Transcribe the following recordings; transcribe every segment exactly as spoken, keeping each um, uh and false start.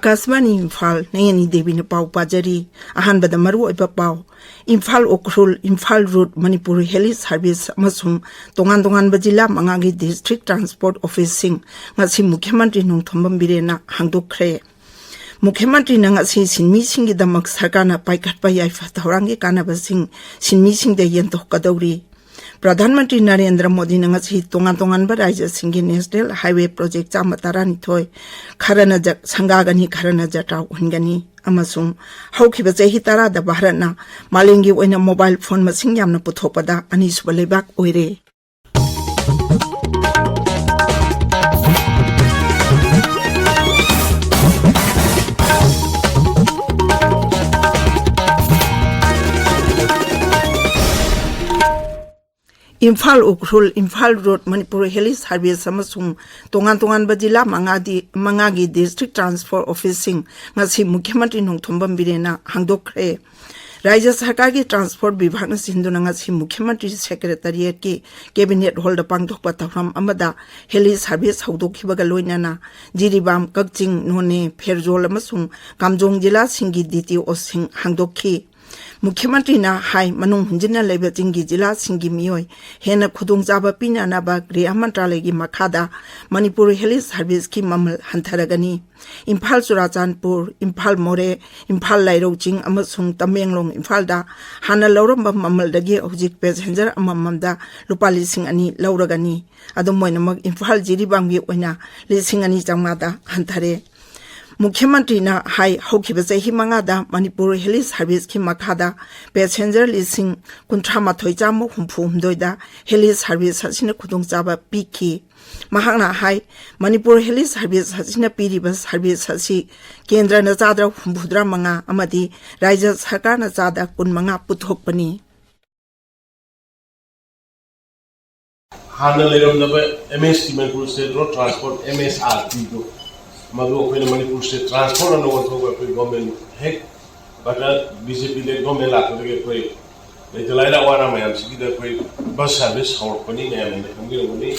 ꯑꯀꯥꯁꯕꯥꯅꯤ ꯏꯝꯐꯥꯜ, ꯅꯌꯅꯤ ꯗꯦꯕꯤꯅ ꯄꯥꯎ ꯄꯥꯖꯔꯤ꯫ ꯑꯍꯥꯟꯕꯗ ꯃꯔꯨꯑꯣꯏꯕ ꯄꯥꯎ꯫ Imphal Ukhrul, Imphal road, Manipur heli service ꯑꯃꯁꯨꯡ ꯇꯣꯉꯥꯟ ꯇꯣꯉꯥꯟꯕ ꯖꯤꯂꯥ ꯃꯉꯥꯒꯤ ꯗꯤꯁꯇ꯭ꯔꯤꯛ ꯇ꯭ꯔꯥꯟꯁꯄꯣꯔꯠ ꯑꯣꯐꯤꯁꯁꯤꯡ ꯉꯁꯤ ꯃꯨꯈ꯭ꯌ ꯃꯟꯇ꯭ꯔꯤ ꯅꯣꯡꯊꯣꯝꯕꯝ ꯕꯤꯔꯦꯟꯅ ꯍꯥꯡꯗꯣꯛꯈ꯭ꯔꯦ꯫ ꯃꯨꯈ꯭ꯌ ꯃꯟꯇ꯭ꯔꯤꯅ ꯉꯁꯤ ꯁꯤꯟꯃꯤꯁꯤꯡꯒꯤꯗꯃꯛ ꯁꯔꯀꯥꯔꯅ ꯄꯥꯏꯈꯠꯄ ꯌꯥꯏꯐ ꯊꯧꯔꯥꯡꯒꯤ ꯀꯥꯟꯅꯕꯁꯤꯡ ꯁꯤꯟꯃꯤꯁꯤꯡꯗ ꯌꯦꯟꯊꯣꯛꯀꯗꯧꯔꯤ꯫ ꯄ꯭ꯔꯙꯥꯟ ꯃꯟꯇ꯭ꯔꯤ ꯅꯔꯦꯟꯗ꯭ꯔ ꯃꯣꯗꯤꯅ ꯉꯁꯤ ꯇꯣꯉꯥꯟ ꯇꯣꯉꯥꯟꯕ ꯔꯥꯖ꯭ꯌꯁꯤꯡꯒꯤ ꯅꯦꯁꯅꯦꯜ ꯍꯥꯏꯋꯦ ꯄ꯭ꯔꯣꯖꯦꯛ ꯆꯥꯝꯃ ꯇꯔꯥꯅꯤꯊꯣꯏ, ꯈꯔꯅ ꯖ-, ꯁꯪꯒꯥꯒꯅꯤ, ꯈꯔꯅ ꯖꯇ꯭ꯔꯥ ꯎꯍꯟꯒꯅꯤ ꯑꯃꯁꯨꯡ ꯍꯧꯈꯤꯕ ꯆꯍꯤ ꯇꯔꯥꯗ ꯚꯥꯔꯠꯅ ꯃꯥꯂꯦꯝꯒꯤ ꯑꯣꯏꯅ ꯃꯣꯕꯥꯏꯜ ꯐꯣꯟ ꯃꯁꯤꯡ ꯌꯥꯝꯅ ꯄꯨꯊꯣꯛꯄꯗ ꯑꯅꯤꯁꯨꯕ ꯂꯩꯕꯥꯛ ꯑꯣꯏꯔꯦ꯫ Imphal Ukhrul, Imphal road, Manipur heli service ꯑꯃꯁꯨꯡ ꯇꯣꯉꯥꯟ ꯇꯣꯉꯥꯟꯕ ꯖꯤꯂꯥ ꯃꯉꯥꯗꯤ, ꯃꯉꯥꯒꯤ ꯗꯤꯁꯇ꯭ꯔꯤꯛ ꯇ꯭ꯔꯥꯟꯁꯄꯣꯔꯠ ꯑꯣꯐꯤꯁꯁꯤꯡ ꯉꯁꯤ ꯃꯨꯈ꯭ꯌ ꯃꯟꯇ꯭ꯔꯤ ꯅꯣꯡꯊꯣꯝꯕꯝ ꯕꯤꯔꯦꯟꯅ ꯍꯥꯡꯗꯣꯛꯈ꯭ꯔꯦ꯫ ꯔꯥꯖ꯭ꯌ ꯁꯔꯀꯥꯔꯒꯤ ꯇ꯭ꯔꯥꯟꯁꯄꯣꯔꯠ ꯕꯤꯚꯥꯒꯅ ꯁꯤꯟꯗꯨꯅ ꯉꯁꯤ ꯃꯨꯈ꯭ꯌ ꯃꯟꯇ꯭ꯔꯤ ꯁꯦꯀ꯭ꯔꯦꯇꯔꯤꯌꯦꯠꯀꯤ ꯀꯦꯕꯤꯅꯦꯠ ꯍꯣꯜꯗ ꯄꯥꯡꯊꯣꯛꯄ ꯊꯧꯔꯝ ꯑꯃꯗ ꯍꯦꯂꯤ ꯁꯥꯔꯚꯤꯁ ꯍꯧꯗꯣꯛꯈꯤꯕꯒ ꯂꯣꯏꯅꯅ ꯖꯤꯔꯤꯕꯥꯝ, ꯀꯛꯆꯤꯡ, ꯅꯣꯅꯦ, ꯐꯦꯔꯖꯣꯜ ꯑꯃꯁꯨꯡ ꯀꯥꯝꯖꯣꯡ ꯖꯤꯂꯥꯁꯤꯡꯒꯤ ꯗꯤ ꯇꯤ ꯑꯣꯁꯤꯡ ꯍꯥꯡꯗꯣꯛꯈꯤ꯫ ꯃꯨꯈ꯭ꯌ ꯃꯟꯇ꯭ꯔꯤꯅ ꯍꯥꯏ, ꯃꯅꯨꯡ ꯍꯨꯟꯖꯤꯟꯅ ꯂꯩꯕ ꯆꯤꯡꯒꯤ ꯖꯤꯂꯥꯁꯤꯡꯒꯤ ꯃꯤꯑꯣꯏ ꯍꯦꯟꯅ ꯈꯨꯗꯣꯡꯆꯥꯕ ꯄꯤꯅꯅꯕ ꯒ꯭ꯔꯤꯍ ꯃꯟꯇ꯭ꯔꯥꯂꯌꯒꯤ ꯃꯈꯥꯗ ꯃꯅꯤꯄꯨꯔ ꯍꯦꯂꯤ ꯁꯥꯔꯚꯤꯁꯀꯤ ꯃꯃꯜ ꯍꯟꯊꯔꯒꯅꯤ꯫ ꯏꯝꯐꯥꯜ ꯆꯨꯔꯥꯆꯥꯟꯄꯨꯔ, ꯏꯝꯐꯥꯜ ꯃꯣꯔꯦ, ꯏꯝꯐꯥꯜ ꯂꯥꯏꯔꯧ ꯆꯤꯡ ꯑꯃꯁꯨꯡ ꯇꯃꯦꯡꯂꯣꯡ ꯏꯝꯐꯥꯜꯗ ꯍꯥꯟꯅ ꯂꯧꯔꯝꯕ ꯃꯃꯜꯗꯒꯤ ꯍꯧꯖꯤꯛ ꯄꯦꯁꯦꯟꯖꯔ ꯑꯃꯃꯝꯗ ꯂꯨꯄꯥ ꯂꯤꯁꯤꯡ ꯑꯅꯤ ꯂꯧꯔꯒꯅꯤ꯫ ꯑꯗꯨꯝ ꯑꯣꯏꯅꯃꯛ, ꯏꯝꯐꯥꯜ ꯖꯤꯔꯤꯕꯥꯝꯒꯤ ꯑꯣꯏꯅ ꯂꯤꯁꯤꯡ ꯑꯅꯤ ꯆꯥꯝꯃꯉꯥꯗ ꯍꯟꯊꯔꯦ꯫ ꯃꯨꯈ꯭ꯌ ꯃꯟꯇ꯭ꯔꯤꯅ ꯍꯥꯏ, ꯍꯧꯈꯤꯕ ꯆꯍꯤ ꯃꯉꯥꯗ ꯃꯅꯤꯄꯨꯔ ꯍꯦꯂꯤ ꯁꯥꯔꯚꯤꯁꯀꯤ ꯃꯈꯥꯗ ꯄꯦꯁꯦꯟꯖꯔ ꯂꯤꯁꯤꯡ ꯀꯨꯟꯊ꯭ꯔꯥ ꯃꯥꯊꯣꯏ ꯆꯥꯝꯃ ꯍꯨꯝꯐꯨ ꯍꯨꯝꯗꯣꯏꯗ ꯍꯦꯂꯤ ꯁꯥꯔꯚꯤꯁ ꯑꯁꯤꯅ ꯈꯨꯗꯣꯡꯆꯥꯕ ꯄꯤꯈꯤ꯫ ꯃꯍꯥꯛꯅ ꯍꯥꯏ, ꯃꯅꯤꯄꯨꯔ ꯍꯦꯂꯤ ꯁꯥꯔꯚꯤꯁ ꯑꯁꯤꯅ ꯄꯤꯔꯤꯕ ꯁꯥꯔꯚꯤꯁ ꯑꯁꯤ ꯀꯦꯟꯗ꯭ꯔꯅ ꯆꯥꯗ ꯍꯨꯝꯐꯨꯇꯔꯥ ꯃꯉꯥ ꯑꯃꯗꯤ ꯔꯥꯖ꯭ꯌ ꯁꯔꯀꯥꯔꯅ ꯆꯥꯗ ꯀꯨꯟꯃꯉꯥ ꯄꯨꯊꯣꯛꯄꯅꯤ꯫ ꯍꯥꯟꯅ ꯂꯩꯔꯝꯗꯕ M S T, Manipur State Road Transport, M S R ꯇꯤꯗꯣ, ꯃꯗꯨ ꯑꯩꯈꯣꯏꯅ ꯃꯅꯤꯄꯨꯔ ꯁ꯭ꯇꯦꯠ ꯇ꯭ꯔꯥꯟꯁꯄꯣꯔꯠ ꯑꯅ ꯑꯣꯟꯊꯣꯛꯑꯒ ꯑꯩꯈꯣꯏ ꯒꯣꯔꯃꯦꯟ ꯍꯦꯛ ꯕꯤ ꯖꯦ ꯄꯤ ꯂꯦꯠ ꯒꯣꯔꯃꯦꯟ ꯂꯥꯛꯄꯗꯒꯤ ꯑꯩꯈꯣꯏ ꯂꯩꯇ ꯂꯥꯏꯔ ꯑꯋꯥ ꯑꯅꯥ ꯃꯌꯥꯝꯁꯤꯒꯤꯗ ꯑꯩꯈꯣꯏ ꯕꯁ ꯁꯥꯔꯚꯤꯁ ꯍꯧꯔꯛꯄꯅꯤ, ꯃꯌꯥꯝꯅ ꯈꯪꯕꯤꯔꯝꯒꯅꯤ꯫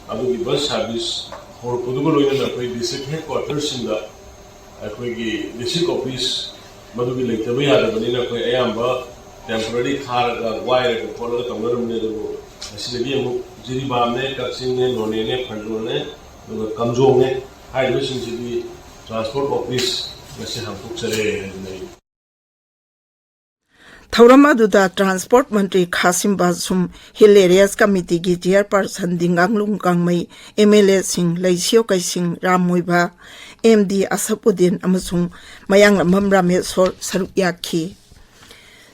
ꯑꯗꯨꯒꯤ ꯕꯁ ꯁꯥꯔꯚꯤꯁ ꯍꯧꯔꯛꯄꯗꯨꯒ ꯂꯣꯏꯅꯅ ꯑꯩꯈꯣꯏ ꯗꯤꯁꯇ꯭ꯔꯤꯛ ꯍꯦꯗ ꯀ꯭ꯋꯥꯇꯔꯁꯤꯡꯗ ꯑꯩꯈꯣꯏꯒꯤ ꯗꯤꯁꯇ꯭ꯔꯤꯛ ꯑꯣꯐꯤꯁ ꯃꯗꯨꯒꯤ ꯂꯩꯇꯕ ꯌꯥꯗꯕꯅꯤꯅ ꯑꯩꯈꯣꯏ ꯑꯌꯥꯝꯕ ꯇꯦꯝꯄꯔꯔꯤ ꯊꯥꯔꯒ ꯋꯥꯏꯔꯒ ꯈꯣꯠꯂꯒ ꯇꯧꯅꯔꯝꯕꯅꯤ꯫ ꯑꯗꯨꯕꯨ ꯉꯁꯤꯗꯒꯤ ꯑꯃꯨꯛ ꯖꯤꯔꯤꯕꯥꯝꯅꯦ, ꯀꯛꯆꯤꯡꯅꯦ, ꯅꯣꯅꯦꯅꯦ, ꯐꯟꯗꯣꯅꯦ, ꯑꯗꯨꯒ ꯀꯝꯖꯣꯡꯅꯦ ꯍꯥꯏꯔꯤꯕꯁꯤꯡꯁꯤꯗꯤ ꯇ꯭ꯔꯥꯟꯁꯄꯣꯔꯠ ꯑꯣꯐꯤꯁ ꯉꯁꯤ ꯍꯥꯡꯗꯣꯛꯆꯔꯦ ꯍꯥꯏꯗꯨꯅ ꯑꯩ ꯊꯧꯔꯝ ꯑꯗꯨꯗ ꯇ꯭ꯔꯥꯟꯁꯄꯣꯔꯠ ꯃꯟꯇ꯭ꯔꯤ ꯈꯥꯁꯤꯝ ꯕꯥꯁꯨꯝ, ꯍꯤꯜ ꯑꯦꯔꯤꯌꯥꯁ ꯀꯃꯤꯇꯤꯒꯤ chairperson Dinganglung Gangmei, M L ꯑꯦꯁꯤꯡ ꯂꯩꯁꯤꯌꯣ ꯀꯩꯁꯤꯡ, ꯔꯥꯝ ꯃꯣꯏꯕꯥ, ꯑꯦꯝ ꯗꯤ ꯑꯁꯐ ꯎꯗꯤꯟ ꯑꯃꯁꯨꯡ ꯃꯌꯥꯡꯂꯝꯕꯝ ꯔꯥꯃꯦꯁꯣꯔ ꯁꯔꯨꯛ ꯌꯥꯈꯤ꯫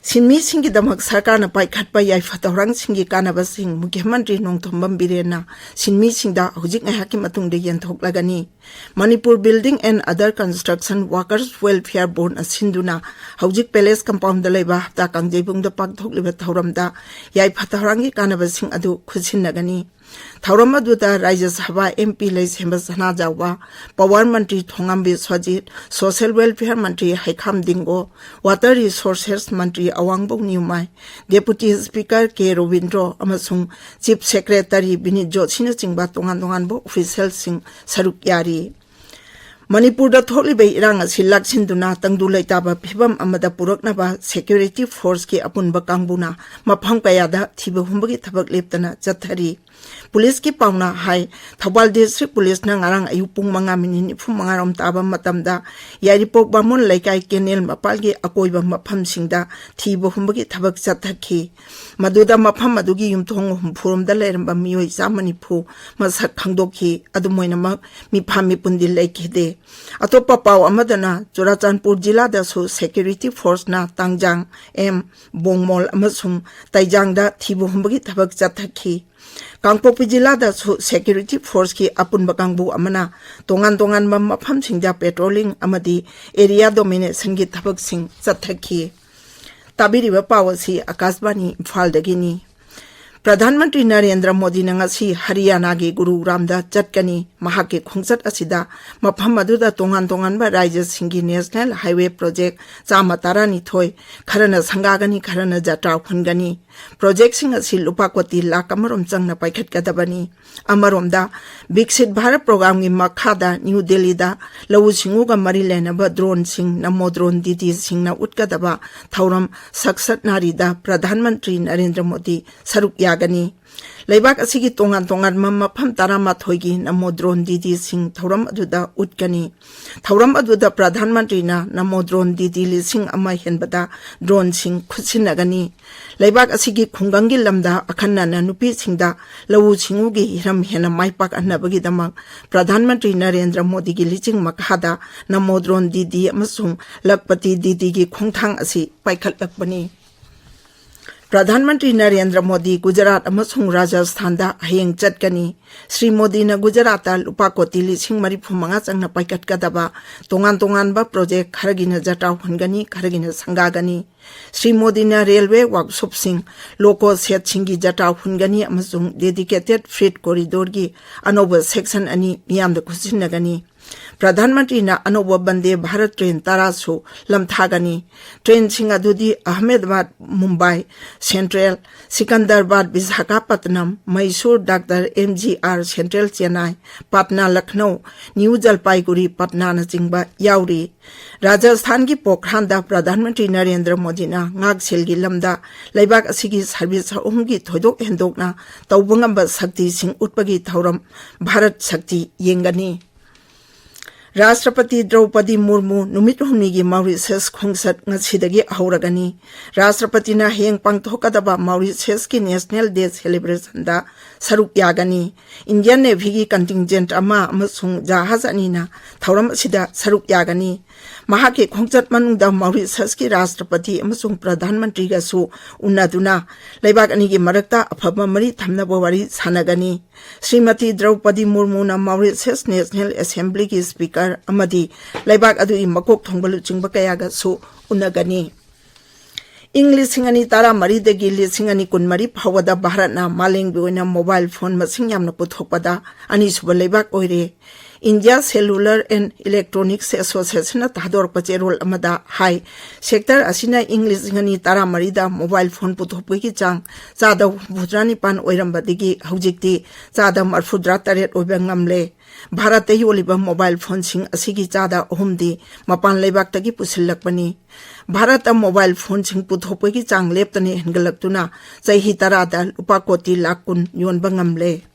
ꯁꯤꯟꯃꯤꯁꯤꯡꯒꯤꯗꯃꯛ ꯁꯔꯀꯥꯔꯅ ꯄꯥꯏꯈꯠꯄ ꯌꯥꯏꯐ ꯊꯧꯔꯥꯡꯁꯤꯡꯒꯤ ꯀꯥꯟꯅꯕꯁꯤꯡ ꯃꯨꯈ꯭ꯌ ꯃꯟꯇ꯭ꯔꯤ ꯅꯣꯡꯊꯣꯝꯕꯝ ꯕꯤꯔꯦꯟꯅ ꯁꯤꯟꯃꯤꯁꯤꯡꯗ ꯍꯧꯖꯤꯛ ꯉꯥꯏꯍꯥꯛꯀꯤ ꯃꯇꯨꯡꯗ ꯌꯦꯟꯊꯣꯛꯂꯒꯅꯤ꯫ Manipur Building and Other Construction Workers Welfare ꯕꯣꯔꯗꯅ ꯁꯤꯟꯗꯨꯅ ꯍꯧꯖꯤꯛ ꯄꯦꯂꯦꯁ ꯀꯝꯄꯥꯎꯟꯗ ꯂꯩꯕ ꯍꯞꯇꯥ ꯀꯥꯡꯖꯩꯕꯨꯡꯗ ꯄꯥꯡꯊꯣꯛꯂꯤꯕ ꯊꯧꯔꯝꯗ ꯌꯥꯏꯐ ꯊꯧꯔꯥꯡꯒꯤ ꯀꯥꯟꯅꯕꯁꯤꯡ ꯑꯗꯨ ꯈꯨꯠꯁꯤꯟꯅꯒꯅꯤ꯫ ꯊꯧꯔꯝ ꯑꯗꯨꯗ ꯔꯥꯖ꯭ꯌ ꯁꯚꯥ ꯑꯦꯝ ꯄꯤ ꯂꯩꯁꯦꯝꯕ ꯁꯅꯥꯖꯥꯎꯕ, ꯄꯋꯥꯔ ꯃꯟꯇ꯭ꯔꯤ ꯊꯣꯉꯥꯝ ꯕꯤꯁ꯭ꯋꯖꯤꯠ, ꯁꯣꯁꯤꯌꯦꯜ ꯋꯦꯜꯐꯤꯌꯔ ꯃꯟꯇ꯭ꯔꯤ ꯍꯩꯈꯥꯝ ꯗꯤꯡꯒꯣ, ꯋꯥꯇꯔ ꯔꯤꯁꯣꯔꯁꯦꯁ ꯃꯟꯇ꯭ꯔꯤ ꯑꯋꯥꯡꯕꯧ ꯅ꯭ꯌꯨꯃꯥꯏ, ꯗꯦꯄꯨꯇꯤ ꯁ꯭ꯄꯤꯀꯔ ꯀꯦ ꯔꯣꯕꯤꯟꯗ꯭ꯔꯣ ꯑꯃꯁꯨꯡ ꯆꯤꯐ ꯁꯦꯀ꯭ꯔꯦꯇꯔꯤ ꯕꯤꯅꯤꯠ ꯖꯣꯠꯁꯤꯅꯆꯤꯡꯕ ꯇꯣꯉꯥꯟ ꯇꯣꯉꯥꯟꯕ ꯑꯣꯐꯤꯁꯤꯌꯦꯜꯁꯤꯡ ꯁꯔꯨꯛ ꯌꯥꯔꯤ꯫ ꯃꯅꯤꯄꯨꯔꯗ ꯊꯣꯛꯂꯤꯕ ꯏꯔꯥꯡ ꯑꯁꯤ ꯂꯥꯛꯁꯤꯟꯗꯨꯅ ꯇꯪꯗꯨ ꯂꯩꯇꯥꯕ ꯐꯤꯕꯝ ꯑꯃꯗ ꯄꯨꯔꯛꯅꯕ ꯁꯦꯀ꯭ꯌꯨꯔꯤꯇꯤ ꯐꯣꯔꯁꯀꯤ ꯑꯄꯨꯟꯕ ꯀꯥꯡꯕꯨꯅ ꯃꯐꯝ ꯀꯌꯥꯗ ꯊꯤꯕ ꯍꯨꯝꯕꯒꯤ ꯊꯕꯛ ꯂꯦꯞꯇꯅ ꯆꯠꯊꯔꯤ꯫ ꯄꯨꯂꯤꯁꯀꯤ ꯄꯥꯎꯅ ꯍꯥꯏ, ꯊꯧꯕꯥꯜ ꯗꯤꯁꯇ꯭ꯔꯤꯛ ꯄꯨꯂꯤꯁꯅ ꯉꯔꯥꯡ ꯑꯌꯨꯛ ꯄꯨꯡ ꯃꯉꯥ ꯃꯤꯅꯤꯠ ꯅꯤꯐꯨ ꯃꯉꯥ ꯔꯣꯝ ꯇꯥꯕ ꯃꯇꯝꯗ ꯌꯥꯏꯔꯤꯄꯣꯛ ꯕꯥꯃꯣꯟ ꯂꯩꯀꯥꯏ ꯀꯦꯅꯦꯜ ꯃꯄꯥꯜꯒꯤ ꯑꯀꯣꯏꯕ ꯃꯐꯝꯁꯤꯡꯗ ꯊꯤꯕ ꯍꯨꯝꯕꯒꯤ ꯊꯕꯛ ꯆꯠꯊꯈꯤ꯫ ꯃꯗꯨꯗ ꯃꯐꯝ ꯑꯗꯨꯒꯤ ꯌꯨꯝꯊꯣꯡ ꯍꯨꯝꯐꯨꯔꯣꯝꯗ ꯂꯩꯔꯝꯕ ꯃꯤꯑꯣꯏ ꯆꯥꯝꯃ ꯅꯤꯐꯨ ꯃꯁꯛ ꯈꯪꯗꯣꯛꯈꯤ꯫ ꯑꯗꯨꯝ ꯑꯣꯏꯅꯃꯛ, ꯃꯤꯐꯥ ꯃꯤꯄꯨꯟꯗꯤ ꯂꯩꯈꯤꯗꯦ꯫ ꯑꯇꯣꯞꯄ ꯄꯥꯎ ꯑꯃꯗꯅ, ꯆꯨꯔꯥꯆꯥꯟꯄꯨꯔ ꯖꯤꯂꯥꯗꯁꯨ ꯁꯦꯀ꯭ꯌꯨꯔꯤꯇꯤ ꯐꯣꯔꯁꯅ ꯇꯥꯡꯖꯥꯡ ꯑꯦꯝ, ꯕꯣꯡꯃꯣꯜ ꯑꯃꯁꯨꯡ ꯇꯩꯖꯥꯡꯗ ꯊꯤꯕ ꯍꯨꯝꯕꯒꯤ ꯊꯕꯛ ꯆꯠꯊꯈꯤ꯫ ꯀꯥꯡꯄꯣꯛꯄꯤ ꯖꯤꯂꯥꯗꯁꯨ ꯁꯦꯀ꯭ꯌꯨꯔꯤꯇꯤ ꯐꯣꯔꯁꯀꯤ ꯑꯄꯨꯟꯕ ꯀꯥꯡꯕꯨ ꯑꯃꯅ ꯇꯣꯉꯥꯟ ꯇꯣꯉꯥꯟꯕ ꯃꯐꯝꯁꯤꯡꯗ ꯄꯦꯇ꯭ꯔꯣꯂꯤꯡ ꯑꯃꯗꯤ ꯑꯦꯔꯤꯌꯥ ꯗꯣꯃꯤꯅꯦꯁꯟꯒꯤ ꯊꯕꯛꯁꯤꯡ ꯆꯠꯊꯈꯤ꯫ ꯇꯥꯕꯤꯔꯤꯕ ꯄꯥꯎ ꯑꯁꯤ ꯑꯀꯥꯁꯕꯥꯅꯤ ꯏꯝꯐꯥꯜꯗꯒꯤꯅꯤ꯫ ꯄ꯭ꯔꯙꯥꯟ ꯃꯟꯇ꯭ꯔꯤ ꯅꯔꯦꯟꯗ꯭ꯔ ꯃꯣꯗꯤꯅ ꯉꯁꯤ ꯍꯔꯤꯌꯥꯅꯥꯒꯤ ꯒꯨꯔꯨꯒ꯭ꯔꯥꯝꯗ ꯆꯠꯀꯅꯤ꯫ ꯃꯍꯥꯛꯀꯤ ꯈꯣꯡꯆꯠ ꯑꯁꯤꯗ ꯃꯐꯝ ꯑꯗꯨꯗ ꯇꯣꯉꯥꯟ ꯇꯣꯉꯥꯟꯕ ꯔꯥꯖ꯭ꯌꯁꯤꯡꯒꯤ ꯅꯦꯁꯅꯦꯜ ꯍꯥꯏꯋꯦ ꯄ꯭ꯔꯣꯖꯦꯛ ꯆꯥꯝꯃ ꯇꯔꯥꯅꯤꯊꯣꯏ, ꯈꯔꯅ ꯁꯪꯒꯥꯒꯅꯤ, ꯈꯔꯅ ꯖꯇ꯭ꯔꯥ ꯍꯨꯟꯒꯅꯤ꯫ ꯄ꯭ꯔꯣꯖꯦꯛꯁꯤꯡ ꯑꯁꯤ ꯂꯨꯄꯥ ꯀꯣꯇꯤ ꯂꯥꯈ ꯑꯃꯔꯣꯝ ꯆꯪꯅ ꯄꯥꯏꯈꯠꯀꯗꯕꯅꯤ꯫ ꯑꯃꯔꯣꯝꯗ, ꯕꯤꯛꯁꯤꯠ ꯚꯥꯔꯠ ꯄ꯭ꯔꯣꯒ꯭ꯔꯥꯝꯒꯤ ꯃꯈꯥꯗ ꯅ꯭ꯌꯨ ꯗꯦꯜꯂꯤꯗ ꯂꯧꯎ ꯁꯤꯡꯎꯒ ꯃꯔꯤ ꯂꯩꯅꯕ ꯗ꯭ꯔꯣꯟꯁꯤꯡ, ꯅꯃꯣ ꯗ꯭ꯔꯣꯟ ꯗꯤꯗꯤꯁꯤꯡꯅ ꯎꯠꯀꯗꯕ ꯊꯧꯔꯝ ꯁꯛꯁꯠ ꯅꯥꯔꯤꯗ ꯄ꯭ꯔꯙꯥꯟ ꯃꯟꯇ꯭ꯔꯤ ꯅꯔꯦꯟꯗ꯭ꯔ ꯃꯣꯗꯤ ꯁꯔꯨꯛ ꯌꯥꯒꯅꯤ꯫ ꯂꯩꯕꯥꯛ ꯑꯁꯤꯒꯤ ꯇꯣꯉꯥꯟ ꯇꯣꯉꯥꯟꯕ ꯃꯐꯝ ꯇꯔꯥꯃꯥꯊꯣꯏꯒꯤ ꯅꯃꯣ ꯗ꯭ꯔꯣꯟ ꯗꯤꯗꯤꯁꯤꯡ ꯊꯧꯔꯝ ꯑꯗꯨꯗ ꯎꯠꯀꯅꯤ꯫ ꯊꯧꯔꯝ ꯑꯗꯨꯗ ꯄ꯭ꯔꯙꯥꯟ ꯃꯟꯇ꯭ꯔꯤꯅ ꯅꯃꯣ ꯗ꯭ꯔꯣꯟ ꯗꯤꯗꯤ ꯂꯤꯁꯤꯡ ꯑꯃ ꯍꯦꯟꯕꯗ ꯗ꯭ꯔꯣꯟꯁꯤꯡ ꯈꯨꯠꯁꯤꯟꯅꯒꯅꯤ꯫ ꯂꯩꯕꯥꯛ ꯑꯁꯤꯒꯤ ꯈꯨꯡꯒꯪꯒꯤ ꯂꯝꯗ ꯑꯈꯟꯅꯅ ꯅꯨꯄꯤꯁꯤꯡꯗ ꯂꯧꯎ ꯁꯤꯡꯎꯒꯤ ꯍꯤꯔꯝ ꯍꯦꯟꯅ ꯃꯥꯏ ꯄꯥꯛꯍꯟꯅꯕꯒꯤꯗꯃꯛ ꯄ꯭ꯔꯙꯥꯟ ꯃꯟꯇ꯭ꯔꯤ ꯅꯔꯦꯟꯗ꯭ꯔ ꯃꯣꯗꯤꯒꯤ ꯂꯤꯆꯤꯡ ꯃꯈꯥꯗ ꯅꯃꯣ ꯗ꯭ꯔꯣꯟ ꯗꯤꯗꯤ ꯑꯃꯁꯨꯡ ꯂꯈꯄꯇꯤ ꯗꯤꯗꯤꯒꯤ ꯈꯣꯡꯊꯥꯡ ꯑꯁꯤ ꯄꯥꯏꯈꯠꯂꯛꯄꯅꯤ꯫ ꯄ꯭ꯔꯙꯥꯟ ꯃꯟꯇ꯭ꯔꯤ ꯅꯔꯦꯟꯗ꯭ꯔ ꯃꯣꯗꯤ ꯒꯨꯖꯔꯥꯠ ꯑꯃꯁꯨꯡ ꯔꯥꯖꯁꯊꯥꯟꯗ ꯍꯌꯦꯡ ꯆꯠꯀꯅꯤ꯫ ꯁ꯭ꯔꯤ ꯃꯣꯗꯤꯅ ꯒꯨꯖꯔꯥꯠꯇ ꯂꯨꯄꯥ ꯀꯣꯇꯤ ꯂꯤꯁꯤꯡ ꯃꯔꯤꯐꯨ ꯃꯉꯥ ꯆꯪꯅ ꯄꯥꯏꯈꯠꯀꯗꯕ ꯇꯣꯉꯥꯟ ꯇꯣꯉꯥꯟꯕ ꯄ꯭ꯔꯣꯖꯦꯛ ꯈꯔꯒꯤꯅ ꯖꯇ꯭ꯔꯥ ꯍꯨꯟꯒꯅꯤ, ꯈꯔꯒꯤꯅ ꯁꯪꯒꯥꯒꯅꯤ꯫ ꯁ꯭ꯔꯤ ꯃꯣꯗꯤꯅ ꯔꯦꯜꯋꯦ ꯋꯥꯔꯛꯁꯣꯞꯁꯤꯡ, ꯂꯣꯀꯣ ꯁꯦꯗꯁꯤꯡꯒꯤ ꯖꯇ꯭ꯔꯥ ꯍꯨꯟꯒꯅꯤ ꯑꯃꯁꯨꯡ ꯗꯦꯗꯤꯀꯦꯇꯦꯗ ꯐ꯭ꯔꯤꯠ ꯀꯣꯔꯤꯗꯣꯔꯒꯤ ꯑꯅꯧꯕ ꯁꯦꯛꯁꯟ ꯑꯅꯤ ꯃꯤꯌꯥꯝꯗ ꯈꯨꯠꯁꯤꯟꯅꯒꯅꯤ꯫ ꯄ꯭ꯔꯙꯥꯟ ꯃꯟꯇ꯭ꯔꯤꯅ ꯑꯅꯧꯕ ꯕꯟꯗꯦ ꯚꯥꯔꯠ ꯇ꯭ꯔꯦꯟ ꯇꯔꯥꯁꯨ ꯂꯝꯊꯥꯒꯅꯤ꯫ ꯇ꯭ꯔꯦꯟꯁꯤꯡ ꯑꯗꯨꯗꯤ Ahmedabad Mumbai Central, Secunderabad Visakhapatnam, Mysore Doctor M G R Central Chennai, Patna Lucknow, New Jalpaiguri ꯄꯥꯠꯅꯥꯅꯆꯤꯡꯕ ꯌꯥꯎꯔꯤ꯫ ꯔꯥꯖꯁꯊꯥꯟꯒꯤ ꯄꯣꯈ꯭ꯔꯥꯟꯗ ꯄ꯭ꯔꯙꯥꯟ ꯃꯟꯇ꯭ꯔꯤ ꯅꯔꯦꯟꯗ꯭ꯔ ꯃꯣꯗꯤꯅ ꯉꯥꯛꯁꯦꯜꯒꯤ ꯂꯝꯗ ꯂꯩꯕꯥꯛ ꯑꯁꯤꯒꯤ ꯁꯔꯚꯤꯁ ꯑꯍꯨꯝꯒꯤ ꯊꯣꯏꯗꯣꯛ ꯍꯦꯟꯗꯣꯛꯅ ꯇꯧꯕ ꯉꯝꯕ ꯁꯛꯇꯤꯁꯤꯡ ꯎꯠꯄꯒꯤ ꯊꯧꯔꯝ ꯚꯥꯔꯠ ꯁꯛꯇꯤ ꯌꯦꯡꯒꯅꯤ꯫ ꯔꯥꯁꯇ꯭ꯔꯄꯇꯤ ꯗ꯭ꯔꯧꯄꯗꯤ ꯃꯨꯔꯃꯨ ꯅꯨꯃꯤꯠ ꯍꯨꯝꯅꯤꯒꯤ ꯃꯥꯎꯔꯤꯁꯤꯌꯁ ꯈꯣꯡꯆꯠ ꯉꯁꯤꯗꯒꯤ ꯍꯧꯔꯒꯅꯤ꯫ ꯔꯥꯁꯇ꯭ꯔꯄꯇꯤꯅ ꯍꯌꯦꯡ ꯄꯥꯡꯊꯣꯛꯀꯗꯕ ꯃꯥꯎꯔꯤꯁꯤꯌꯁꯀꯤ ꯅꯦꯁꯅꯦꯜ ꯗꯦ ꯁꯦꯂꯦꯕ꯭ꯔꯦꯁꯟꯗ ꯁꯔꯨꯛ ꯌꯥꯒꯅꯤ꯫ ꯏꯟꯗꯤꯌꯟ ꯅꯦꯚꯤꯒꯤ ꯀꯟꯇꯤꯟꯖꯦꯟꯠ ꯑꯃ ꯑꯃꯁꯨꯡ ꯖꯍꯥꯖ ꯑꯅꯤꯅ ꯊꯧꯔꯝ ꯑꯁꯤꯗ ꯁꯔꯨꯛ ꯌꯥꯒꯅꯤ꯫ ꯃꯍꯥꯛꯀꯤ ꯈꯣꯡꯆꯠ ꯃꯅꯨꯡꯗ ꯃꯥꯎꯔꯤꯁꯤꯌꯁꯀꯤ ꯔꯥꯁꯇ꯭ꯔꯄꯇꯤ ꯑꯃꯁꯨꯡ ꯄ꯭ꯔꯙꯥꯟ ꯃꯟꯇ꯭ꯔꯤꯒꯁꯨ ꯎꯅꯗꯨꯅ ꯂꯩꯕꯥꯛ ꯑꯅꯤꯒꯤ ꯃꯔꯛꯇ ꯑꯐꯕ ꯃꯔꯤ ꯊꯝꯅꯕ ꯋꯥꯔꯤ ꯁꯥꯟꯅꯒꯅꯤ꯫ ꯁ꯭ꯔꯤꯃꯇꯤ ꯗ꯭ꯔꯧꯄꯗꯤ ꯃꯨꯔꯃꯨꯅ ꯃꯥꯎꯔꯤꯁꯤꯌꯁ ꯅꯦꯁꯅꯦꯜ ꯑꯦꯁꯦꯝꯕ꯭ꯂꯤꯒꯤ ꯁ꯭ꯄꯤꯀꯔ ꯑꯃꯗꯤ ꯂꯩꯕꯥꯛ ꯑꯗꯨꯒꯤ ꯃꯀꯣꯛ ꯊꯣꯡꯕ ꯂꯨꯆꯤꯡꯕ ꯀꯌꯥꯒꯁꯨ ꯎꯅꯒꯅꯤ꯫ ꯏꯪ ꯂꯤꯁꯤꯡ ꯑꯅꯤ ꯇꯔꯥꯃꯔꯤꯗꯒꯤ ꯂꯤꯁꯤꯡ ꯑꯅꯤ ꯀꯨꯟꯃꯔꯤ ꯐꯥꯎꯕꯗ ꯚꯥꯔꯠꯅ ꯃꯥꯂꯦꯝꯒꯤ ꯑꯣꯏꯅ mobile phone ꯃꯁꯤꯡ ꯌꯥꯝꯅ ꯄꯨꯊꯣꯛꯄꯗ ꯑꯅꯤꯁꯨꯕ ꯂꯩꯕꯥꯛ ꯑꯣꯏꯔꯦ꯫ India Cellular and Electronics Associationꯅ ꯊꯥꯗꯣꯔꯛꯄ ꯆꯦꯔꯣꯜ ꯑꯃꯗ ꯍꯥꯏ, sector ꯑꯁꯤꯅ ꯏꯪ ꯂꯤꯁꯤꯡ ꯑꯅꯤ ꯇꯔꯥꯃꯔꯤꯗ mobile phone ꯄꯨꯊꯣꯛꯄꯒꯤ ꯆꯥꯡ ꯆꯥꯗ ꯍꯨꯝꯐꯨꯇꯔꯥ ꯅꯤꯄꯥꯟ ꯑꯣꯏꯔꯝꯕꯗꯒꯤ ꯍꯧꯖꯤꯛꯇꯤ ꯆꯥꯗ ꯃꯔꯐꯨꯇꯔꯥ ꯇꯔꯦꯠ ꯑꯣꯏꯕ ꯉꯝꯂꯦ꯫ ꯚꯥꯔꯠꯇ ꯌꯣꯜꯂꯤꯕ mobile phoneꯁꯤꯡ ꯑꯁꯤꯒꯤ ꯆꯥꯗ ꯑꯍꯨꯝꯗꯤ ꯃꯄꯥꯟ ꯂꯩꯕꯥꯛꯇꯒꯤ ꯄꯨꯁꯤꯜꯂꯛꯄꯅꯤ꯫ ꯚꯥꯔꯠꯇ mobile phoneꯁꯤꯡ ꯄꯨꯊꯣꯛꯄꯒꯤ ꯆꯥꯡ ꯂꯦꯞꯇꯅ ꯍꯦꯟꯒꯠꯂꯛꯇꯨꯅ ꯆꯍꯤ ꯇꯔꯥꯗ ꯂꯨꯄꯥ ꯀꯣꯇꯤ ꯂꯥꯈ ꯀꯨꯟ ꯌꯣꯟꯕ ꯉꯝꯂꯦ꯫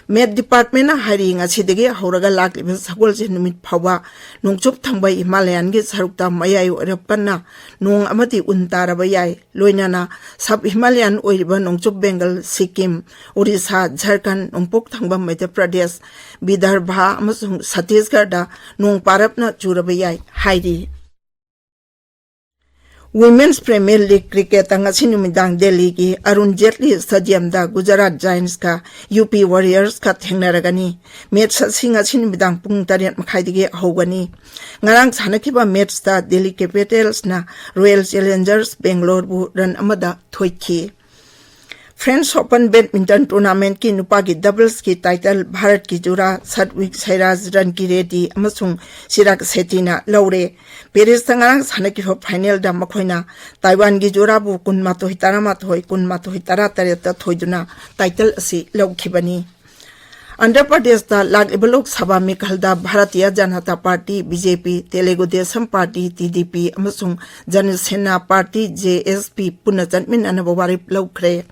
Met Departmentꯅ ꯍꯥꯏꯔꯤ, ꯉꯁꯤꯗꯒꯤ ꯍꯧꯔꯒ ꯂꯥꯛꯂꯤꯕ ꯁꯒꯣꯜꯁꯦꯟ ꯅꯨꯃꯤꯠ ꯐꯥꯎꯕ ꯅꯣꯡꯆꯨꯞ ꯊꯪꯕ ꯍꯤꯃꯥꯂꯌꯥꯟꯒꯤ ꯁꯔꯨꯛꯇ ꯃꯌꯥꯏ ꯑꯣꯏꯔꯞ ꯀꯟꯅ ꯅꯣꯡ ꯑꯃꯗꯤ ꯎꯟ ꯇꯥꯔꯕ ꯌꯥꯏ꯫ ꯂꯣꯏꯅꯅ sub Himalayan ꯑꯣꯏꯔꯤꯕ ꯅꯣꯡꯆꯨꯞ ꯕꯦꯡꯒꯜ, ꯁꯤꯛꯀꯤꯝ, ꯑꯣꯔꯤꯁꯥ, ꯖꯔꯈꯟ, ꯅꯣꯡꯄꯣꯛ ꯊꯪꯕ ꯃꯙ꯭ꯌ ꯄ꯭ꯔꯗꯦꯁ, ꯕꯤꯗꯔꯚꯥ ꯑꯃꯁꯨꯡ ꯁꯠꯇꯤꯁꯒꯔꯗ ꯅꯣꯡ ꯄꯥꯔꯞꯅ ꯆꯨꯔꯕ ꯌꯥꯏ ꯍꯥꯏꯔꯤ꯫ Women's Premier League cricketꯇ ꯉꯁꯤ ꯅꯨꯃꯤꯗꯥꯡ ꯗꯦꯜꯂꯤꯒꯤ ꯑꯔꯨꯟ ꯖꯦꯠꯂꯤ Stadiumꯗ ꯒꯨꯖꯔꯥꯠ Giantsꯀ ꯌꯨ ꯄꯤ Warriorsꯀ ꯊꯦꯡꯅꯔꯒꯅꯤ꯫ Match ꯑꯁꯤ ꯉꯁꯤ ꯅꯨꯃꯤꯗꯥꯡ ꯄꯨꯡ ꯇꯔꯦꯠ ꯃꯈꯥꯏꯗꯒꯤ ꯍꯧꯒꯅꯤ꯫ ꯉꯔꯥꯡ ꯁꯥꯟꯅꯈꯤꯕ matchꯇ Delhi Capitalsꯅ Royal Challengers Bangaloreꯕꯨ run ꯑꯃꯗ ꯊꯣꯏꯈꯤ꯫ French Open Badminton Tournamentꯀꯤ ꯅꯨꯄꯥꯒꯤ doublesꯀꯤ title ꯚꯥꯔꯠꯀꯤ ꯖꯨꯔꯥ ꯁꯠꯋꯤꯛ ꯁꯩꯔꯥꯖ, ꯔꯟꯀꯤꯔꯦꯗꯤ ꯑꯃꯁꯨꯡ ꯆꯤꯔꯥꯒ ꯁꯦꯇꯤꯅ ꯂꯧꯔꯦ꯫ Parisꯇ ꯉꯔꯥꯡ ꯁꯥꯟꯅꯈꯤꯕ finalꯗ ꯃꯈꯣꯏꯅ ꯇꯥꯏꯋꯥꯟꯒꯤ ꯖꯨꯔꯥꯕꯨ ꯀꯨꯟꯃꯥꯊꯣꯏ ꯇꯔꯥꯃꯥꯊꯣꯏ, ꯀꯨꯟꯃꯥꯊꯣꯏ ꯇꯔꯥꯇꯔꯦꯠꯇ ꯊꯣꯏꯗꯨꯅ title ꯑꯁꯤ ꯂꯧꯈꯤꯕꯅꯤ꯫ ꯑꯟꯙ꯭ꯔ ꯄ꯭ꯔꯗꯦꯁꯇ ꯂꯥꯛꯂꯤꯕ Lok Sabha ꯃꯤꯈꯜꯗ Bharatiya Janata party, B J ꯄꯤ, ꯇꯦꯂꯨꯒꯨ ꯗꯦꯁꯝ ꯄꯥꯔꯇꯤ, ꯇꯤ ꯗꯤ ꯄꯤ, ꯑꯃꯁꯨꯡ ꯖꯅ ꯁꯦꯅꯥ ꯄꯥꯔꯇꯤ, ꯖꯦ ꯑꯦꯁ ꯄꯤ, ꯄꯨꯟꯅ ꯆꯠꯃꯤꯟꯅꯅꯕ ꯋꯥꯔꯦꯞ ꯂꯧꯈ꯭ꯔꯦ꯫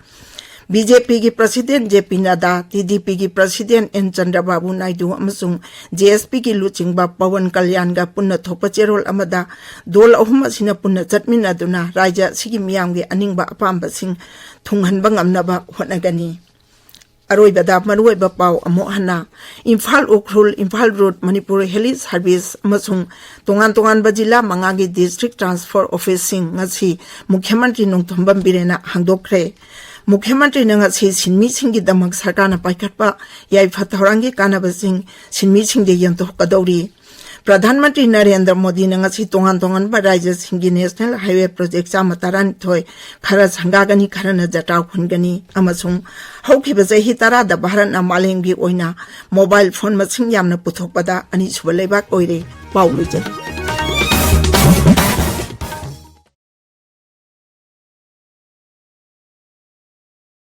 ꯕꯤ ꯖꯦ ꯄꯤꯒꯤ President ꯖꯦ ꯄꯤ ꯅꯗꯥ, ꯇꯤ ꯗꯤ ꯄꯤꯒꯤ President ꯑꯦꯟ ꯆꯟꯗ꯭ꯔꯕꯥꯕꯨ ꯅꯥꯏꯗꯨ ꯑꯃꯁꯨꯡ ꯖꯦ ꯑꯦꯁ ꯄꯤꯒꯤ ꯂꯨꯆꯤꯡꯕ ꯄꯋꯟ ꯀꯜꯌꯥꯟꯒ ꯄꯨꯟꯅ ꯊꯣꯛꯄ ꯆꯦꯔꯣꯜ ꯑꯃꯗ ꯗꯣꯜ ꯑꯍꯨꯝ ꯑꯁꯤꯅ ꯄꯨꯟꯅ ꯆꯠꯃꯤꯟꯅꯗꯨꯅ ꯔꯥꯖ꯭ꯌ ꯑꯁꯤꯒꯤ ꯃꯤꯌꯥꯝꯒꯤ ꯑꯅꯤꯡꯕ ꯑꯄꯥꯝꯕꯁꯤꯡ ꯊꯨꯡꯍꯟꯕ ꯉꯝꯅꯕ ꯍꯣꯠꯅꯒꯅꯤ꯫ ꯑꯔꯣꯏꯕꯗ ꯃꯔꯨꯑꯣꯏꯕ ꯄꯥꯎ ꯑꯃꯨꯛ ꯍꯟꯅ꯫ Imphal Ukhrul, Imphal road, Manipur Heli Service ꯑꯃꯁꯨꯡ ꯇꯣꯉꯥꯟ ꯇꯣꯉꯥꯟꯕ ꯖꯤꯂꯥ ꯃꯉꯥꯒꯤ District Transfer Officeꯁꯤꯡ ꯉꯁꯤ ꯃꯨꯈ꯭ꯌ ꯃꯟꯇ꯭ꯔꯤ ꯅꯣꯡꯊꯣꯝꯕꯝ ꯕꯤꯔꯦꯟꯅ ꯍꯥꯡꯗꯣꯛꯈ꯭ꯔꯦ꯫ ꯃꯨꯈ꯭ꯌ ꯃꯟꯇ꯭ꯔꯤꯅ ꯉꯁꯤ ꯁꯤꯟꯃꯤꯁꯤꯡꯒꯤꯗꯃꯛ ꯁꯔꯀꯥꯔꯅ ꯄꯥꯏꯈꯠꯄ ꯌꯥꯏꯐ ꯊꯧꯔꯥꯡꯒꯤ ꯀꯥꯟꯅꯕꯁꯤꯡ ꯁꯤꯟꯃꯤꯁꯤꯡꯗ ꯌꯦꯟꯊꯣꯛꯀꯗꯧꯔꯤ꯫ ꯄ꯭ꯔꯙꯥꯟ ꯃꯟꯇ꯭ꯔꯤ ꯅꯔꯦꯟꯗ꯭ꯔ ꯃꯣꯗꯤꯅ ꯉꯁꯤ ꯇꯣꯉꯥꯟ ꯇꯣꯉꯥꯟꯕ ꯔꯥꯖ꯭ꯌꯁꯤꯡꯒꯤ ꯅꯦꯁꯅꯦꯜ ꯍꯥꯏꯋꯦ ꯄ꯭ꯔꯣꯖꯦꯛ ꯆꯥꯝꯃ ꯇꯔꯥꯅꯤꯊꯣꯏ, ꯈꯔ ꯁꯪꯒꯥꯒꯅꯤ, ꯈꯔꯅ ꯖꯇ꯭ꯔꯥ ꯍꯨꯟꯒꯅꯤ ꯑꯃꯁꯨꯡ ꯍꯧꯈꯤꯕ ꯆꯍꯤ ꯇꯔꯥꯗ ꯚꯥꯔꯠꯅ ꯃꯥꯂꯦꯝꯒꯤ ꯑꯣꯏꯅ ꯃꯣꯕꯥꯏꯜ ꯐꯣꯟ ꯃꯁꯤꯡ ꯌꯥꯝꯅ ꯄꯨꯊꯣꯛꯄꯗ ꯑꯅꯤꯁꯨꯕ ꯂꯩꯕꯥꯛ ꯑꯣꯏꯔꯦ꯫ ꯄꯥꯎ ꯂꯣꯏꯖꯔꯦ꯫